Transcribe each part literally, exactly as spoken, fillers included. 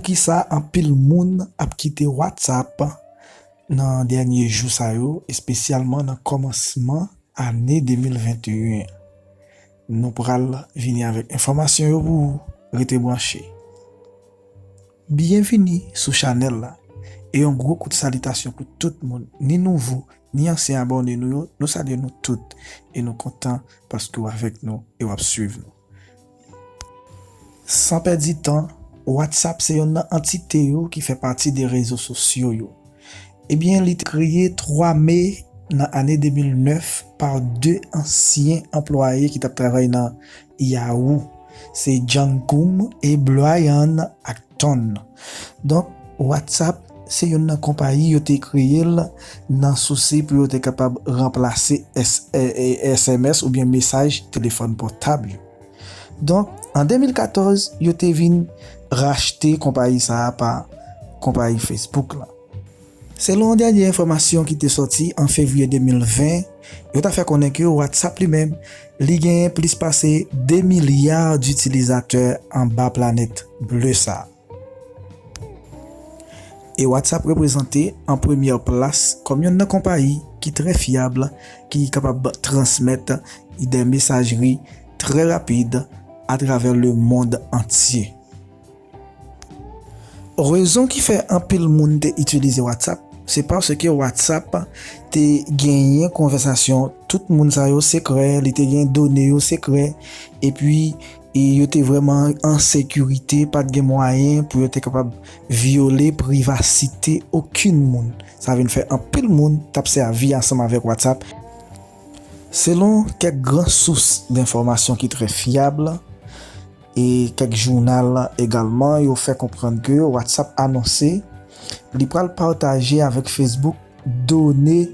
Poukisa anpil moun ap kite WhatsApp nan dènye jou sa yo, espesyalman nan kòmansman ane de mil venteyen an? Nou pral vini avèk enfòmasyon yo pou ou. Rete branche. Byenvini sou chanèl la. E yon gwo kout salitasyon pou tout moun, ni nouvo, ni ansyen abòne nou yo. Nou salye nou tout e nou kontan paske w avèk nou e w ap swiv nou. San pèdi tan, WhatsApp se yonn nan antite yo ki fè pati de rezo sosyo yo. Ebyen, li te kreye twa me nan ane de mil nèf pa de ansyen anplwaye ki t ap travay nan Yahoo. Se Jang Koum e Brian Acton. Donk, WhatsApp se yonn nan konpayi yo te kreye l nan sousi pou yo te kapab ranplase S-, e, e, S M S oubyen mesaj telefòn pòtab yo. Donk, an de mil katòz, yo te vin rachte konpayi sa a pa konpayi Facebook la. Selon dènye enfòmasyon ki te sòti an fevriye de mil ven, yo ta fè konnen ke WhatsApp li menm, li genyen plis pase de milya itilizatè anba planèt ble sa a. E WhatsApp reprezante an premyè plas kòm yonn nan konpayi ki trè fyab, ki kapab transmèt de mesajri trè rapid atravè lemonn antye. Rezon ki fè anpil moun te itilize WhatsApp, se paske WhatsApp te genyen konvèsasyon tout moun sa yo sekrè, li te gen done yo sekrè, epi e yo te vrèman an sekirite, pa t gen mwayen pou yo te kapab vyole privasite okenn moun. Sa vin fè anpil moun t ap sèvi ansanm avèk WhatsApp. Selon kèk gran sous denfòmasyon ki trè fyab, e kèk jounal egalman, yo fè konprann ke WhatsApp anonse li pral pataje avèk Facebook done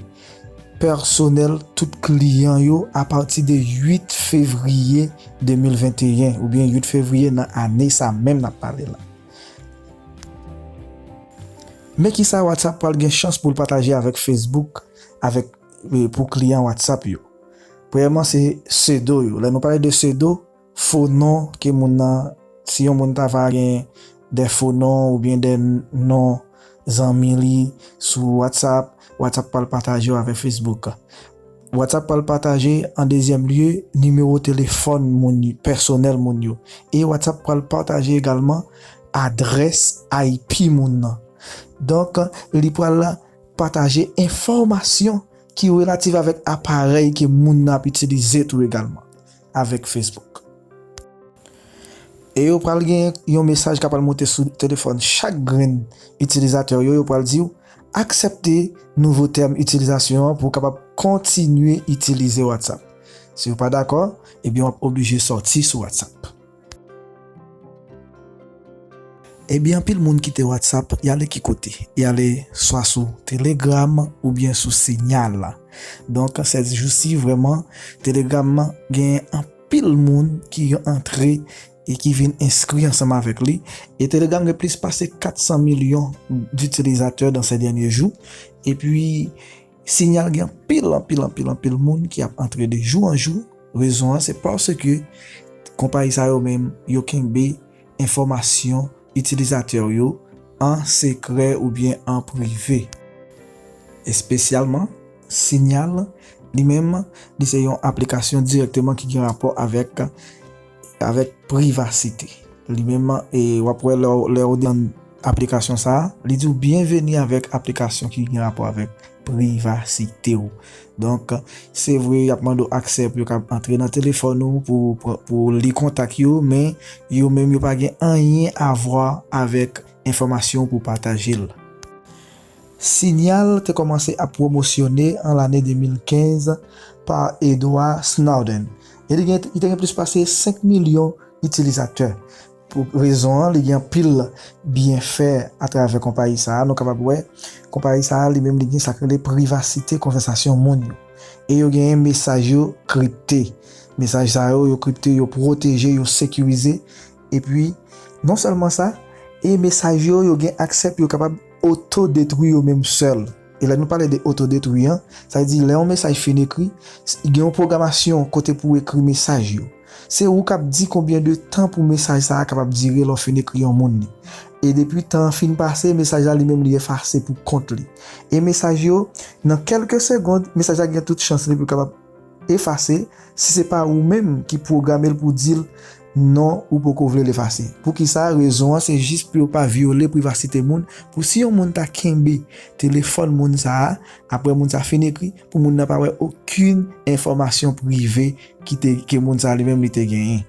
pèsonèl tout kliyan yo apati de uit fevriye de mil venteyen, oubyen uit fevriye nan ane sa menm n ap pale la. Men kisa WhatsApp pral gen chans pou l pataje avèk Facebook, avèk, e, pou kliyan WhatsApp yo? Premyèman, se pseudo yo. Lè nou pale de pseudo, fo non ke moun nan, si yon moun ta va gen de fo non oubyen de non zanmi li sou WhatsApp, WhatsApp pral pataje yo avèk Facebook. WhatsApp pral pataje an dezyèm lye nimewo telefòn moun, pèsonèl moun yo. E WhatsApp pral pataje egalman adrès I P moun nan. Donk, li pral pataje enfòmasyon ki relatif avèk aparèy ke moun nan ap itilize tou egalman avèk Facebook. E yo pral gen yon mesaj k ap pral monte sou telefòn chak grenn itilizatè yo, yo pral di w aksepte nouvo tèm itilizasyon an pou w kapab kontinye itilize WhatsApp. Si w pa dakò, ebyen w ap oblije sòti sou WhatsApp. Ebyen, anpil moun kite WhatsApp, y ale ki kote? Y ale swa sou Telegram oubyen sou Signal. Donk, sèjousi, vrèman, Telegram gen anpil moun ki antre e ki vin enskri ansanm avèk li. E Telegram gen plis pase kat san milyon ditilizatè dan se dènye jou. Epi, Signal gen anpil, anpil, anpil, anpil moun ki ap antre de jou an jou. Rezon an, se paske konpayi sa yo menm, yo kenbe enfòmasyon itilizatè yo an sekrè oubyen an prive. Espesyalman, Signal, li menm, li se yon aplikasyon dirèkteman ki gen rapò avèk, avèk privasite. Li menm, e w ap wè lè w, lè w desann aplikasyon sa a, li di w byenveni avèk aplikasyon ki gen rapò avèk privasite w. Donk, se vre, y ap mande w aksè pou yo ka antre nan telefòn ou, pou, pou, pou li kontak yo, men yo menm yo pa gen anyen a vwa avèk enfòmasyon w pou pataje l. Signal te kòmanse ap pwomosyone an lane de mil kenz pa Edward Snowden. E li gen, li te gen plis pase senk milyon itilizatè. Pou rezon an, li gen anpil byenfè atravè konpayi sa a. Nou kapab wè, konpayi sa a, li menm, li gen sa k rele privasite konvèsasyon moun yo. E yo genyen mesaj yo kripte. Mesaj sa yo, yo kripte, yo pwoteje, yo sekirize. Epi, non sèlman sa, e mesaj yo, yo gen aksè pou yo kapab otodetwi yo menm sèl. E lè nou pale de otodetwi an, sa vle di lè yon mesaj fin ekri, s-, gen yon pwogramasyon kote pou w ekri mesaj yo. Se ou k ap di konbyen de tan pou mesaj sa a kapab dire lè w fin ekri yon moun li. E depi tan an fin pase, mesaj la li menm li efase pou kont li. E mesaj yo, nan kèlke segond, mesaj la gen tout chans li pou kapab efase si se pa ou menm ki pwograme l pou di l non ou poko vle l efase. Poukisa? Rezon an se jis pou yo pa vyole privasite moun, pou si yon moun ta kenbe telefòn moun sa a, apre moun sa a fin ekri, pou moun nan pa wè okenn enfòmasyon prive ki te, ke moun sa a li menm li te genyen.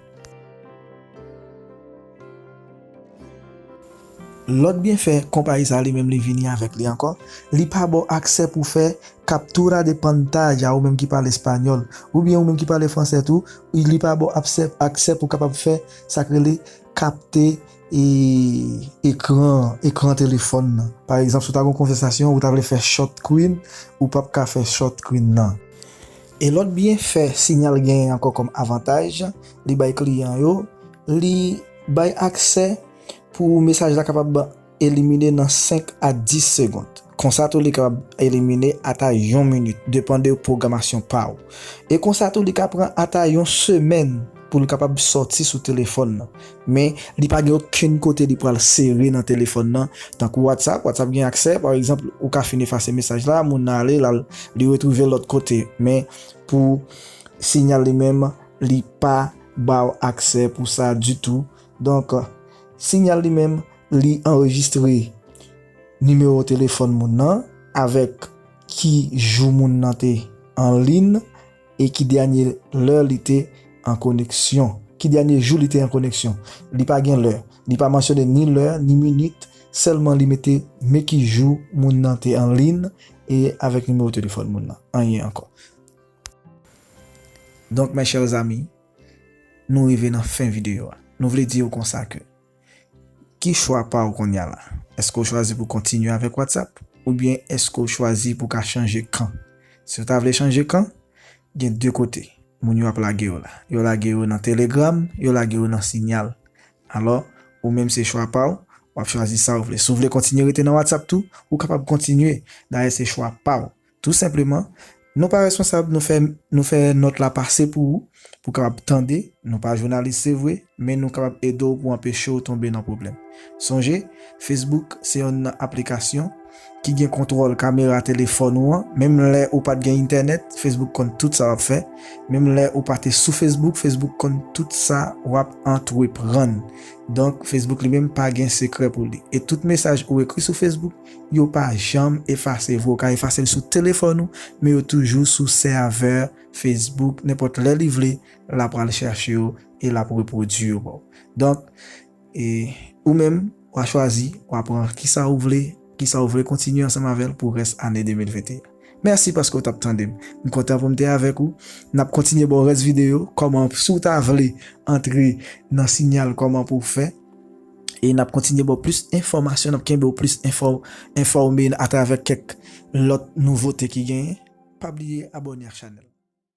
Lòt byenfè konpayi sa a li menm li vini avèk li ankò, li pa ba w aksè pou fè captura de pantalla, ou menm ki pale espanyòl, oubyen ou menm ki pale fransè tou, li pa ba w aksè, aksè pou kapab fè sa k rele kapte e, ekran, ekran telefòn nan. Pa egzanp, si w ta gen yon konvèsasyon, ou ta vle fè short screen, ou p ap ka fè short screen nan. E lòt byenfè Signal genyen ankò kòm avantaj, li bay kliyan yo, li bay aksè pou mesaj la kapab elimine nan senk a dis segond. Konsa tou, li kapab elimine ata yon minit, depann de pwogramasyon pa w. E konsa tou, li ka pran ata yon semèn pou l kapab sòti sou telefòn nan. Men, li pa gen okenn kote li pral sere nan telefòn nan. Tankou WhatsApp, WhatsApp gen aksè, pa egzanp, ou ka fin efase mesaj la, moun nan ale, l al, li retwouve l lòt kote. Men, pou Signal li menm, li pa ba w aksè pou sa ditou. Donk, Signal li menm, li anrejistre nimewo telefòn moun nan avèk ki jou moun nan te an liy e ki dènye lè li te an koneksyon. Ki dènye jou li te an koneksyon. Li pa gen lè. Li pa mansyone ni lè, ni minit. Sèlman li mete men ki jou moun nan te an liy e avèk nimewo telefòn moun nan. Anyen ankò. Donk, mes chers amis, nou rive nan fen videyo a. Nou vle di w konsa ke, ki chwa pa w kounye a la? Èske w chwazi pou kontinye avèk WhatsApp? Oubyen èske w chwazi pou ka chanje kan? Si w ta vle chanje kan, gen de kote moun yo ap lage yo la. Yo lage yo nan Telegram, yo lage yo nan Signal. Alò, ou menm se chwa pa w, w ap chwazi sa w vle. Si w vle kontinye rete nan WhatsApp tou, ou kapab kontinye. Dayè, se chwa pa w. Tou senpleman, nou pa responsab, nou fè, nou fè nòt la pase pou ou, pou w kapab tande. Nou pa jounalis, se vre, men nou kapab ede w pou anpeche w tonbe nan pwoblèm. Sonje, Facebook se yon aplikasyon ki gen kontwòl kamera telefòn ou an. Menm lè ou pa t gen entènèt, Facebook konn tout sa w ap fè. Menm lè ou pa te sou Facebook, Facebook konn tout sa w ap antreprann. Donk, Facebook li menm pa gen sekrè pou li. E tout mesaj ou ekri sou Facebook, yo pa janm efase. Vre, ou ka efase l sou telefòn ou, men yo toujou sou sèvè Facebook. Nenpòt lè li vle, l ap pral chèche yo e l ap repwodui yo ba w. Donk, e ou menm, w a chwazi, w a pran kisa ou vle, kisa ou vle kontinye ansanm avè l pou rès ane de mil venteyen. Mèsi paske w t ap tande m. M kontan pou m te avèk ou. N ap kontinye ba w rès videyo, kòman, si w ta vle antre nan Signal, kòman pou w fè. E n ap kontinye ba w plis enfòmasyon, n ap kenbe w plis enfò-, enfòme atravè kèk lòt nouvote ki genyen. Pa bliye abòne ak chanèl.